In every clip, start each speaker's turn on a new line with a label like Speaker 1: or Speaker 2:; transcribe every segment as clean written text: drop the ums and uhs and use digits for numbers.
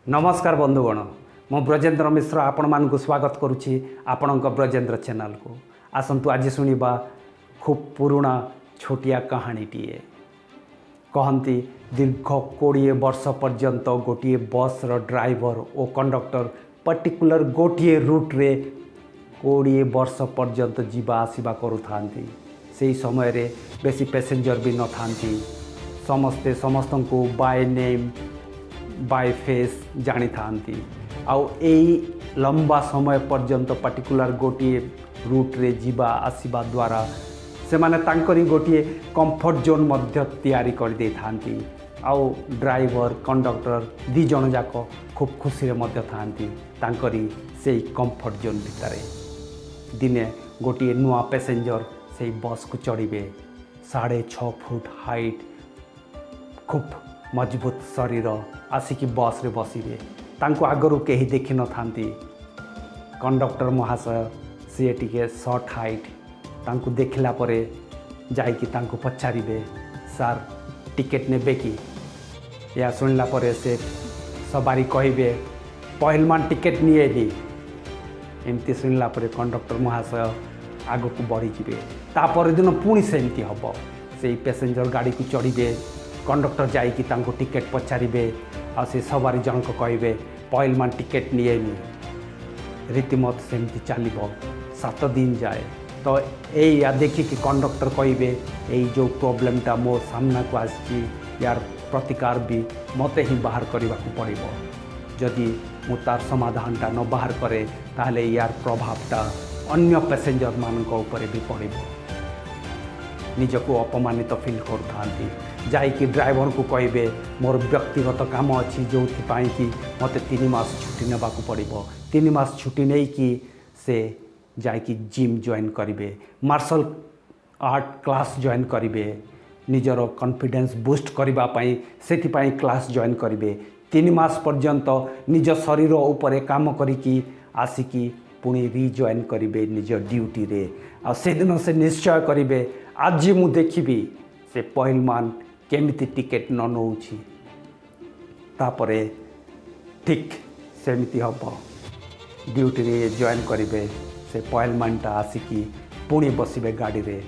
Speaker 1: ନମସ୍କାର ବନ୍ଧୁଗଣ, ମୁଁ ବ୍ରଜେନ୍ଦ୍ର ମିଶ୍ର ଆପଣମାନଙ୍କୁ ସ୍ୱାଗତ କରୁଛି ଆପଣଙ୍କ ବ୍ରଜେନ୍ଦ୍ର ଚ୍ୟାନେଲକୁ। ଆସନ୍ତୁ, ଆଜି ଶୁଣିବା ଖୁବ୍ ପୁରୁଣା ଛୋଟିଆ କାହାଣୀଟିଏ। କହନ୍ତି, ଦୀର୍ଘ 20 ବର୍ଷ ପର୍ଯ୍ୟନ୍ତ ଗୋଟିଏ ବସ୍ର ଡ୍ରାଇଭର ଓ କଣ୍ଡକ୍ଟର ପର୍ଟିକୁଲାର ଗୋଟିଏ ରୁଟ୍ରେ 20 ବର୍ଷ ପର୍ଯ୍ୟନ୍ତ ଯିବା ଆସିବା କରୁଥାନ୍ତି। ସେହି ସମୟରେ ବେଶୀ ପ୍ୟାସେଞ୍ଜର ବି ନଥାନ୍ତି। ସମସ୍ତେ ସମସ୍ତଙ୍କୁ ବାଇ ନେମ୍, ବାଇ ଫେସ୍ ଜାଣିଥାନ୍ତି। ଆଉ ଏଇ ଲମ୍ବା ସମୟ ପର୍ଯ୍ୟନ୍ତ ପର୍ଟିକୁଲାର ଗୋଟିଏ ରୁଟ୍ରେ ଯିବା ଆସିବା ଦ୍ୱାରା ସେମାନେ ତାଙ୍କରି ଗୋଟିଏ କମ୍ଫର୍ଟ ଜୋନ୍ ମଧ୍ୟ ତିଆରି କରିଦେଇଥାନ୍ତି। ଆଉ ଡ୍ରାଇଭର, କଣ୍ଡକ୍ଟର ଦୁଇ ଜଣ ଯାକ ଖୁବ୍ ଖୁସିରେ ମଧ୍ୟ ଥାଆନ୍ତି ତାଙ୍କରି ସେଇ କମ୍ଫର୍ଟ ଜୋନ୍ ଭିତରେ। ଦିନେ ଗୋଟିଏ ନୂଆ ପ୍ୟାସେଞ୍ଜର ସେଇ ବସ୍କୁ ଚଢ଼ିବେ। 6.5 ଫୁଟ ହାଇଟ୍, ଖୁବ୍ ମଜବୁତ ଶରୀର, ଆସିକି ବସ୍ରେ ବସିବେ। ତାଙ୍କୁ ଆଗରୁ କେହି ଦେଖିନଥାନ୍ତି। କଣ୍ଡକ୍ଟର ମହାଶୟ, ସିଏ ଟିକେ ସର୍ଟ ହାଇଟ୍, ତାଙ୍କୁ ଦେଖିଲା ପରେ ଯାଇକି ତାଙ୍କୁ ପଚାରିବେ, "ସାର୍, ଟିକେଟ୍ ନେବେ କି?" ଏହା ଶୁଣିଲା ପରେ ସେ ସବାରି କହିବେ, "ପହିଲମାନ ଟିକେଟ୍ ନିଏନି।" ଏମିତି ଶୁଣିଲା ପରେ କଣ୍ଡକ୍ଟର ମହାଶୟ ଆଗକୁ ବଢ଼ିଯିବେ। ତା ପରଦିନ ପୁଣି ସେମିତି ହେବ। ସେଇ ପ୍ୟାସେଞ୍ଜର ଗାଡ଼ିକୁ ଚଢ଼ିବେ। କଣ୍ଡକ୍ଟର ଯାଇକି ତାଙ୍କୁ ଟିକେଟ୍ ପଚାରିବେ ଆଉ ସେ ସବାରି ଜଣକ କହିବେ, "ପହିଲମାନ ଟିକେଟ୍ ନିଏନି।" ରୀତିମତ ସେମିତି ଚାଲିବ 7 ଦିନ ଯାଏ। ତ ଏଇଆ ଦେଖିକି କଣ୍ଡକ୍ଟର କହିବେ, "ଏଇ ଯେଉଁ ପ୍ରୋବ୍ଲେମଟା ମୋ ସାମ୍ନାକୁ ଆସିଛି, ୟାର ପ୍ରତିକାର ବି ମୋତେ ହିଁ ବାହାର କରିବାକୁ ପଡ଼ିବ। ଯଦି ମୁଁ ତାର ସମାଧାନଟା ନ ବାହାର କରେ, ତାହେଲେ ୟାର ପ୍ରଭାବଟା ଅନ୍ୟ ପ୍ୟାସେଞ୍ଜରମାନଙ୍କ ଉପରେ ବି ପଡ଼ିବ।" ନିଜକୁ ଅପମାନିତ ଫିଲ୍ କରୁଥାନ୍ତି। ଯାଇକି ଡ୍ରାଇଭରଙ୍କୁ କହିବେ, "ମୋର ବ୍ୟକ୍ତିଗତ କାମ ଅଛି, ଯେଉଁଥିପାଇଁ କି ମୋତେ 3 ମାସ ଛୁଟି ନେବାକୁ ପଡ଼ିବ।" 3 ମାସ ଛୁଟି ନେଇକି ସେ ଯାଇକି ଜିମ୍ ଜଏନ୍ କରିବେ, ମାର୍ଶାଲ ଆର୍ଟ କ୍ଲାସ୍ ଜଏନ୍ କରିବେ। ନିଜର କନଫିଡେନ୍ସ ବୁଷ୍ଟ କରିବା ପାଇଁ ସେଥିପାଇଁ କ୍ଲାସ୍ ଜଏନ୍ କରିବେ। 3 ମାସ ପର୍ଯ୍ୟନ୍ତ ନିଜ ଶରୀର ଉପରେ କାମ କରିକି ଆସିକି ପୁଣି ରିଜଏନ୍ କରିବେ ନିଜ ଡ୍ୟୁଟିରେ। ଆଉ ସେଦିନ ସେ ନିଶ୍ଚୟ କରିବେ, ଆଜି ମୁଁ ଦେଖିବି ସେ ପହିଲମାନ କେମିତି ଟିକେଟ୍ ନ ନେଉଛି। ତାପରେ ଠିକ୍ ସେମିତି ହେବ। ଡ୍ୟୁଟିରେ ଜଏନ୍ କରିବେ। ସେ ପହିଲମାନଟା ଆସିକି ପୁଣି ବସିବେ ଗାଡ଼ିରେ।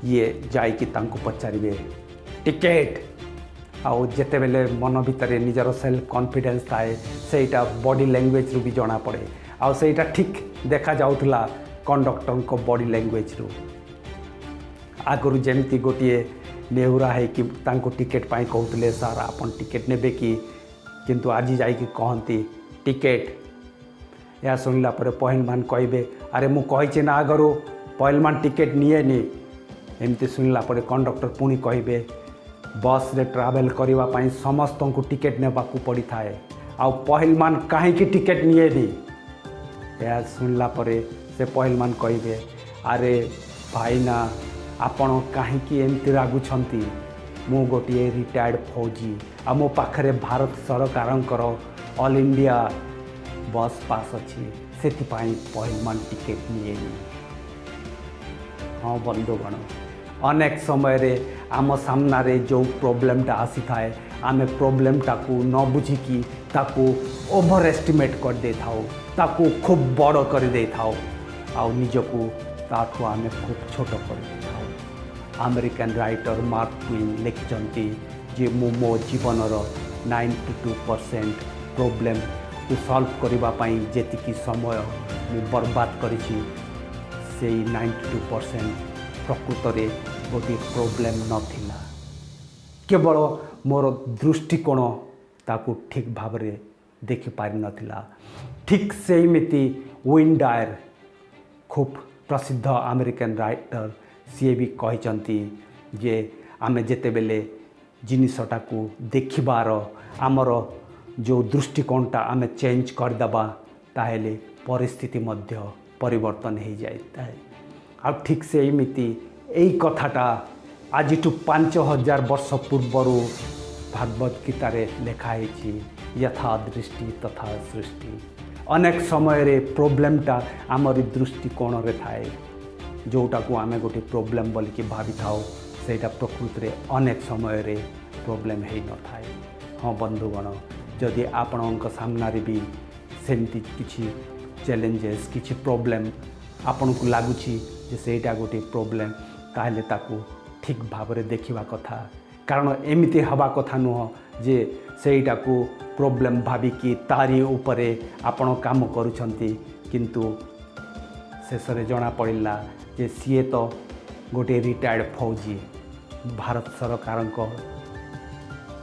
Speaker 1: ଇଏ ଯାଇକି ତାଙ୍କୁ ପଚାରିବେ, "ଟିକେଟ୍?" ଆଉ ଯେତେବେଳେ ମନ ଭିତରେ ନିଜର ସେଲ୍ଫ କନଫିଡେନ୍ସ ଥାଏ, ସେଇଟା ବଡ଼ି ଲାଙ୍ଗୁଏଜରୁ ବି ଜଣାପଡ଼େ। ଆଉ ସେଇଟା ଠିକ୍ ଦେଖାଯାଉଥିଲା କଣ୍ଡକ୍ଟରଙ୍କ ବଡ଼ି ଲାଙ୍ଗୁଏଜରୁ। ଆଗରୁ ଯେମିତି ଗୋଟିଏ ନେହୁରା ହେଇକି ତାଙ୍କୁ ଟିକେଟ୍ ପାଇଁ କହୁଥିଲେ, "ସାର୍, ଆପଣ ଟିକେଟ୍ ନେବେ କି?" କିନ୍ତୁ ଆଜି ଯାଇକି କହନ୍ତି, "ଟିକେଟ୍?" ଏହା ଶୁଣିଲା ପରେ ପହିଲମାନ କହିବେ, "ଆରେ, ମୁଁ କହିଛି ନା ଆଗରୁ, ପହିଲମାନ ଟିକେଟ୍ ନିଏନି।" ଏମିତି ଶୁଣିଲା ପରେ କଣ୍ଡକ୍ଟର ପୁଣି କହିବେ, "ବସ୍ରେ ଟ୍ରାଭେଲ୍ କରିବା ପାଇଁ ସମସ୍ତଙ୍କୁ ଟିକେଟ୍ ନେବାକୁ ପଡ଼ିଥାଏ, ଆଉ ପହିଲମାନ କାହିଁକି ଟିକେଟ୍ ନିଏନି?" ଏହା ଶୁଣିଲା ପରେ ସେ ପହିଲମାନ କହିବେ, "ଆରେ ଭାଇନା, ଆପଣ କାହିଁକି ଏମିତି ରାଗୁଛନ୍ତି? ମୁଁ ଗୋଟିଏ ରିଟାୟାର୍ଡ଼ ଫୌଜି ଆଉ ମୋ ପାଖରେ ଭାରତ ସରକାରଙ୍କର ଅଲ୍ ଇଣ୍ଡିଆ ବସ୍ ପାସ୍ ଅଛି। ସେଥିପାଇଁ ପହିଲମାନ ଟିକେଟ୍ ନିଏନି।" ହଁ ବନ୍ଧୁଗଣ, ଅନେକ ସମୟରେ ଆମ ସାମ୍ନାରେ ଯେଉଁ ପ୍ରୋବ୍ଲେମଟା ଆସିଥାଏ, ଆମେ ପ୍ରୋବ୍ଲେମଟାକୁ ନ ବୁଝିକି ତାକୁ ଓଭର ଏଷ୍ଟିମେଟ୍ କରିଦେଇଥାଉ, ତାକୁ ଖୁବ୍ ବଡ଼ କରିଦେଇଥାଉ ଆଉ ନିଜକୁ ତାଠୁ ଆମେ ଖୁବ୍ ଛୋଟ କରିଦେଇଥାଉ। ଆମେରିକାନ ରାଇଟର ମାର୍କ ଟ୍ୱେନ୍ ଲେଖିଛନ୍ତି ଯେ ମୁଁ ମୋ ଜୀବନର 92% ପ୍ରୋବ୍ଲେମକୁ ସଲ୍ଭ କରିବା ପାଇଁ ଯେତିକି ସମୟ ମୁଁ ବର୍ବାଦ କରିଛି, ସେଇ 92% ପ୍ରକୃତରେ ଗୋଟିଏ ପ୍ରୋବ୍ଲେମ୍ ନଥିଲା, କେବଳ ମୋର ଦୃଷ୍ଟିକୋଣ ତାକୁ ଠିକ୍ ଭାବରେ ଦେଖିପାରିନଥିଲା। ଠିକ୍ ସେଇମିତି ୱେନ୍ ଡାୟର, ଖୁବ୍ ପ୍ରସିଦ୍ଧ ଆମେରିକାନ ରାଇଟର, ସିଏ ବି କହିଛନ୍ତି ଯେ ଆମେ ଯେତେବେଳେ ଜିନିଷଟାକୁ ଦେଖିବାର ଆମର ଯେଉଁ ଦୃଷ୍ଟିକୋଣଟା ଆମେ ଚେଞ୍ଜ କରିଦେବା, ତାହେଲେ ପରିସ୍ଥିତି ମଧ୍ୟ ପରିବର୍ତ୍ତନ ହେଇଯାଇଥାଏ। ଆଉ ଠିକ୍ ସେଇମିତି ଏଇ କଥାଟା ଆଜିଠୁ 5000 ବର୍ଷ ପୂର୍ବରୁ ଭାଗବତ ଗୀତାରେ ଲେଖା ହେଇଛି, ଯଥା ଦୃଷ୍ଟି ତଥା ସୃଷ୍ଟି। ଅନେକ ସମୟରେ ପ୍ରୋବ୍ଲେମଟା ଆମରି ଦୃଷ୍ଟିକୋଣରେ ଥାଏ। ଯେଉଁଟାକୁ ଆମେ ଗୋଟେ ପ୍ରୋବ୍ଲେମ୍ ବୋଲିକି ଭାବିଥାଉ, ସେଇଟା ପ୍ରକୃତିରେ ଅନେକ ସମୟରେ ପ୍ରୋବ୍ଲେମ୍ ହେଇନଥାଏ। ହଁ ବନ୍ଧୁଗଣ। ଯଦି ଆପଣଙ୍କ ସାମ୍ନାରେ ବି ସେମିତି କିଛି ଚ୍ୟାଲେଞ୍ଜେସ୍, କିଛି ପ୍ରୋବ୍ଲେମ୍ ଆପଣଙ୍କୁ ଲାଗୁଛି ଯେ ସେଇଟା ଗୋଟିଏ ପ୍ରୋବ୍ଲେମ୍, ତାହେଲେ ତାକୁ ଠିକ୍ ଭାବରେ ଦେଖିବା କଥା। କାରଣ ଏମିତି ହେବା କଥା ନୁହଁ ଯେ ସେଇଟାକୁ ପ୍ରୋବ୍ଲେମ୍ ଭାବିକି ତାରି ଉପରେ ଆପଣ କାମ କରୁଛନ୍ତି, କିନ୍ତୁ ଶେଷରେ ଜଣାପଡ଼ିଲା ଯେ ସିଏ ତ ଗୋଟିଏ ରିଟାୟାର୍ଡ଼ ଫୌଜି, ଭାରତ ସରକାରଙ୍କ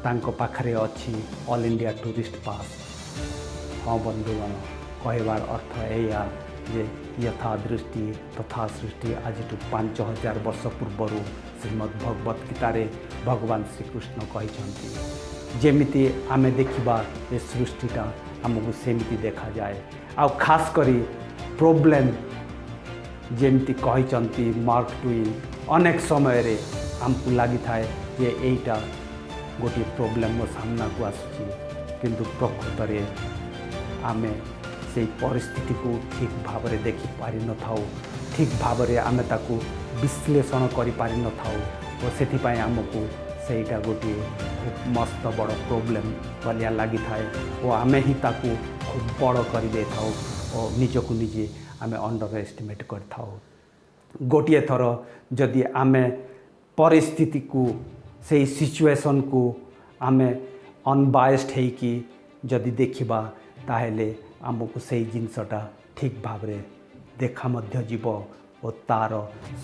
Speaker 1: ତାଙ୍କ ପାଖରେ ଅଛି ଅଲ୍ ଇଣ୍ଡିଆ ଟୁରିଷ୍ଟ ପାସ୍। ହଁ ବନ୍ଧୁଗଣ, କହିବାର ଅର୍ଥ ଏଇଆ ଯେ ଯଥା ଦୃଷ୍ଟି ତଥା ସୃଷ୍ଟି। ଆଜିଠୁ 5000 ବର୍ଷ ପୂର୍ବରୁ ଶ୍ରୀମଦ୍ ଭଗବତ ଗୀତାରେ ଭଗବାନ ଶ୍ରୀକୃଷ୍ଣ କହିଛନ୍ତି, ଯେମିତି ଆମେ ଦେଖିବା ଏ ସୃଷ୍ଟିଟା ଆମକୁ ସେମିତି ଦେଖାଯାଏ। ଆଉ ଖାସ୍ କରି ପ୍ରୋବ୍ଲେମ୍ ଯେମିତି କହିଛନ୍ତି ମାର୍କ ଟୁଇନ୍, ଅନେକ ସମୟରେ ଆମକୁ ଲାଗିଥାଏ ଯେ ଏଇଟା ଗୋଟିଏ ପ୍ରୋବ୍ଲେମ୍ ମୋ ସାମ୍ନାକୁ ଆସୁଛି, କିନ୍ତୁ ପ୍ରକୃତରେ ଆମେ ସେଇ ପରିସ୍ଥିତିକୁ ଠିକ୍ ଭାବରେ ଦେଖିପାରିନଥାଉ, ଠିକ୍ ଭାବରେ ଆମେ ତାକୁ ବିଶ୍ଳେଷଣ କରିପାରିନଥାଉ ଓ ସେଥିପାଇଁ ଆମକୁ ସେଇଟା ଗୋଟିଏ ଖୁବ୍ ମସ୍ତ ବଡ଼ ପ୍ରୋବ୍ଲେମ୍ ଭଳିଆ ଲାଗିଥାଏ ଓ ଆମେ ହିଁ ତାକୁ ଖୁବ୍ ବଡ଼ କରିଦେଇଥାଉ ଓ ନିଜକୁ ନିଜେ ଆମେ ଅଣ୍ଡର ଏଷ୍ଟିମେଟ୍ କରିଥାଉ। ଗୋଟିଏ ଥର ଯଦି ଆମେ ପରିସ୍ଥିତିକୁ, ସେଇ ସିଚୁଏସନ୍କୁ ଆମେ ଅନବାଏସ୍ଡ ହେଇକି ଯଦି ଦେଖିବା, ତାହେଲେ ଆମକୁ ସେଇ ଜିନିଷଟା ଠିକ୍ ଭାବରେ ଦେଖା ମଧ୍ୟ ଯିବ ଓ ତା'ର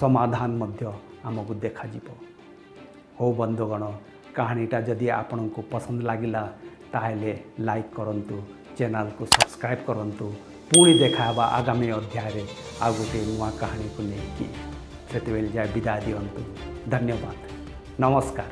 Speaker 1: ସମାଧାନ ମଧ୍ୟ ଆମକୁ ଦେଖାଯିବ। ହଉ ବନ୍ଧୁଗଣ, କାହାଣୀଟା ଯଦି ଆପଣଙ୍କୁ ପସନ୍ଦ ଲାଗିଲା ତାହେଲେ ଲାଇକ୍ କରନ୍ତୁ, ଚ୍ୟାନେଲକୁ ସବସ୍କ୍ରାଇବ୍ କରନ୍ତୁ। ପୁଣି ଦେଖା ହେବା ଆଗାମୀ ଅଧ୍ୟାୟରେ ଆଉ ଗୋଟିଏ ନୂଆ କାହାଣୀକୁ ନେଇକି। ସେତେବେଳେ ଯାଏ ବିଦାୟ ଦିଅନ୍ତୁ। ଧନ୍ୟବାଦ, ନମସ୍କାର।